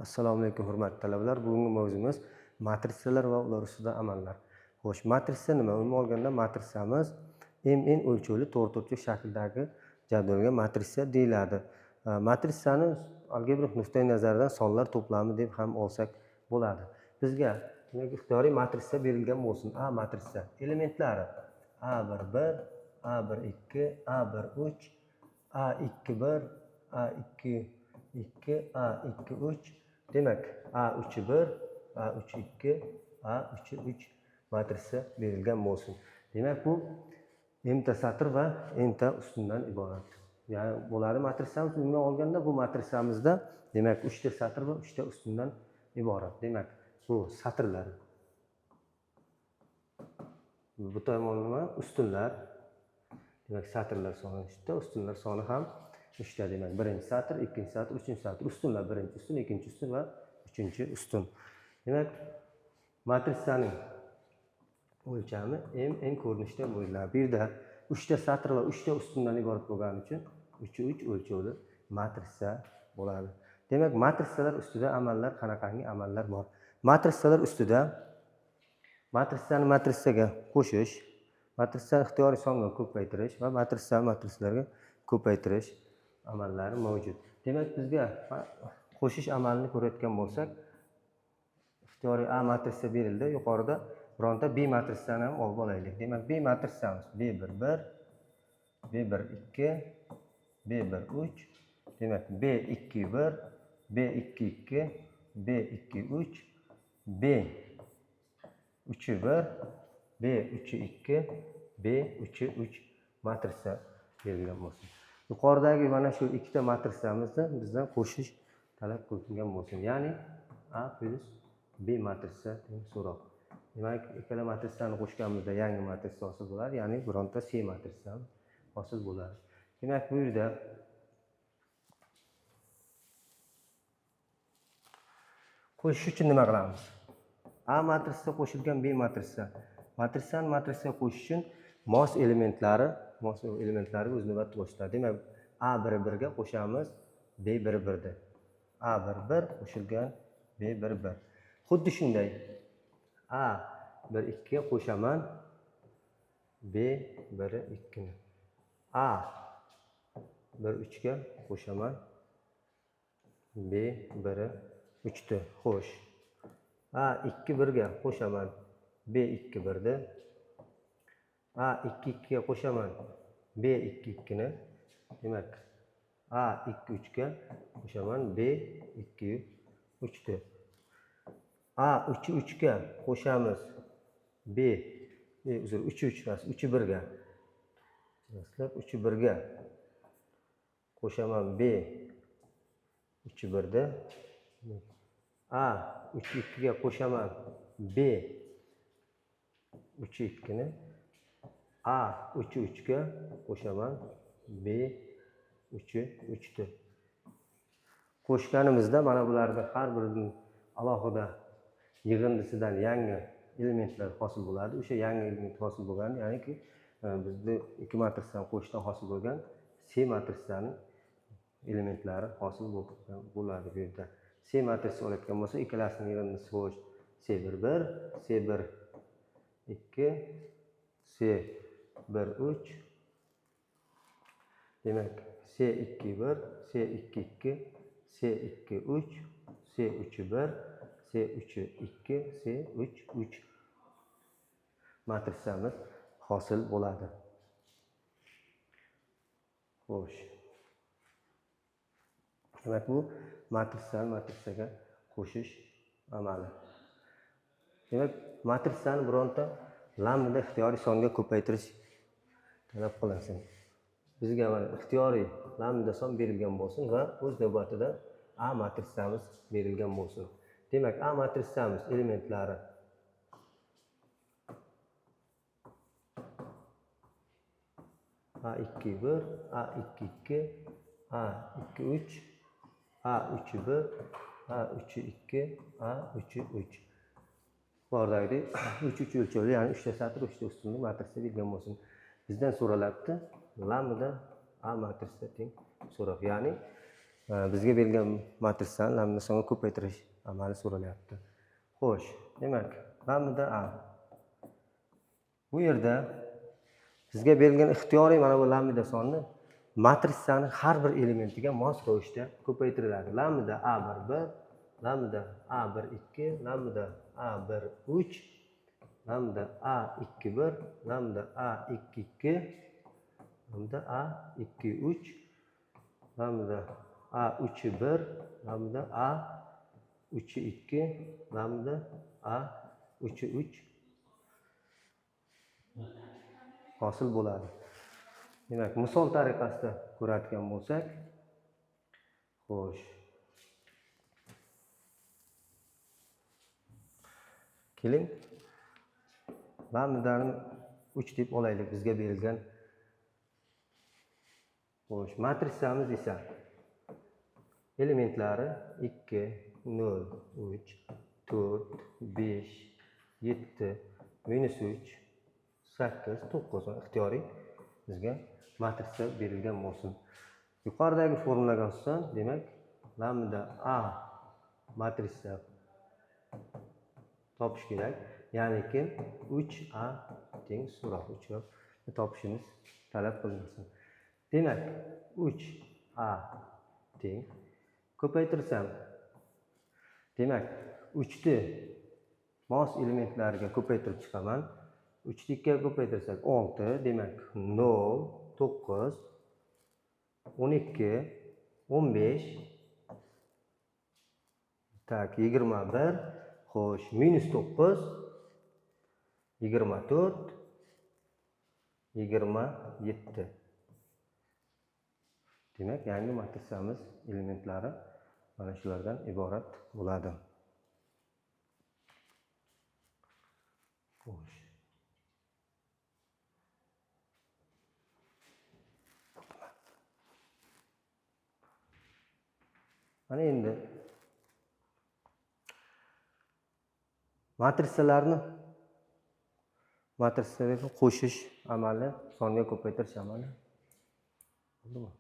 Assalomu alaykum, hurmatli talabalar. Bugungi mavzumiz matrisalar va ular ustida amallar. Xo'sh, matrisa nima? Umuman olganda matrisamiz m n o'lchovli to'rtburchak shakldagi jadvalga matrisa deyiladi. Matrisani algebra nuqtai nazaridan sonlar to'plami deb ham olsak bo'ladi. Bizga demak ixtiyoriy matrisa berilgan bo'lsin. A matrisa elementlari A1 1, A1 2, A1 3, A2 1, A2 2, A2 3. Demak, A3 1, A3 2, A3 3 matrisa berilgan bo'lsin. Demak, bu m ta satr va n ta ustundan iborat. Ya'ni bo'ladi matrisamiz. Umuman olganda bu matrisamizda demak 3 ta satr va 3 ta ustundan iborat. Demak, bu satrlar. Bu tomonlama ustunlar. Demak, satrlar soni 3 ta, ustunlar soni ham 3 ta. Demak, birinchi satr, ikkinchi satr, uchinchi satr. Ustunlar birinchi ustun, ikkinchi ustun va uchinchi ustun. Demak, matrisaning o'lchami m n ko'rinishida bo'ladi. Bu yerda 3 ta satr va 3 ta ustundan iborat bo'lgani uchun 3 3 o'lchovli matrisa bo'ladi. Demak, matrisalar ustida amallar, qanaqangi amallar bor? Matrisalar ustida matrisani matrisaga qo'shish, matrisani ixtiyoriy songa ko'paytirish va matrisani matrisalarga ko'paytirish amallari mavjud. Demak, bizga qo'shish amalini ko'rayotgan bo'lsak, ixtiyoriy A matrisa berildi. Yuqorida bironta B matrisani ham olib olaylik. Demak, B matrisamiz B1 1, B1 2, B1 3, demak B2 1, B2 2, B2 3, B3 1, B3 2, B3 3 matrisa berilgan bo'lsin. Yuqoridagi mana shu ikkita matrisamizni bizdan qo'shish talab qilingan bo'lsin. Ya'ni A plus B matrisa so'roq. Demak, ikkala matrisani qo'shganimizda yangi matrisa hosil bo'ladi, ya'ni bironta C matrisa hosil bo'ladi. Demak, bu yerda qo'shish uchun nima qilamiz? A matrisa qo'shilgan B matrisa. Matrisani matrisaga qo'shish uchun mos elementlari o'z navbatida qo'shiladi. Demak, A1 1 ga qo'shamiz B1 1 ni. A1 1 qo'shilgan B1 1. Xuddi shunday A1 2 ga qo'shaman B1 2 ni. A1 3 ga qo'shaman B1 3 ni. Xo'sh. A2 1 ga qo'shaman B2 1 ni. A2 2 ga qo'shaman B2 2 ni. Demak, A2 3 ga qo'shaman B2 3 ni. A3 3 ga qo'shamiz B, uzr, 3 3 emas, 3 1 ga. Masalan, 3 1 ga qo'shaman B 3 1 ni. A3 2 ga qo'shaman B 3 2 ni. A3 3 ga qo'shaman B 3 3 ni. Qo'shganimizda mana bularni har birining alohida yig'indisidan yangi elementlar hosil bo'ladi. O'sha yangi element hosil bo'lgan, ya'niki bizni ikki matrisani qo'shishdan hosil bo'lgan C matrisani elementlari hosil bo'ladi bu yerda. C matrisi olayotgan bo'lsa, ikkalasining yig'indisi xo'sh C1 1, C1 2, C1 3, demak C2 1, C2 2, C2 3, C3 1, C3 2, C3 3 matrisamiz hosil bo'ladi. Xo'sh. Demak, bu matrisani matrisaga qo'shish amali. Demak, matrisani bironta lambda ixtiyoriy songa ko'paytirish talab qilinsin. Bizga mana ixtiyoriy lambda son berilgan bo'lsin va o'z navbatida A matrisamiz berilgan bo'lsin. Demak, A matrisamiz elementlari A2 1, A2 2, A2 3, A3 1, A3 2, A3 3. Yuqoridagidek 3 3 o'lchovli, ya'ni 3 ta satr, 3 ta ustunli matrisa berilgan bo'lsin. Bizdan so'ralabdi lambda A matrisa teng so'roq, ya'ni Bizga berilgan matritsani lambda songa ko'paytirish amali so'ralyapti. Xo'sh, demak, lambda a. Bu yerda bizga berilgan ixtiyoriy mana bu lambda sonni matritsani har bir elementiga mos ravishda ko'paytiriladi. Lambda a1 1, lambda a1 2, lambda a1 3, lambda a2 1, lambda a2 2, lambda a2 3, lambda a3 1, lambda a3 2, lambda a3 3 hosil bo'ladi. Demak, misol tariqasida ko'radigan bo'lsak, xo'sh. Keling, lambdani 3 deb olaylik bizga berilgan. Xo'sh, matritsamiz esa elementlari 2, 0, 3, 4, 5, 7, minus 3, 8, 9 ixtiyoriy bizga matritsa berilgan bo'lsin. Yuqoridagi formulaga asosan, demak, lambda a matritsa topish kerak. Ya'niki 3a teng so'roq 3 topishimiz talab qilinsin. Demak, 3a teng ko'paytirsam, demak, 3 ni mos elementlariga ko'paytirib chiqaman. 3 ni 2 ga ko'paytirsak 6, demak 0, 9, 12, 15, tak 21, xo'sh, minus 9, 24, 27. Demak, yangi matritsamiz elementlari mana shulardan iborat bo'ladi. Xo'sh. Mana endi matritsalarni matrisalarga qo'shish amali, songa ko'paytirish amali. Bo'ldimi?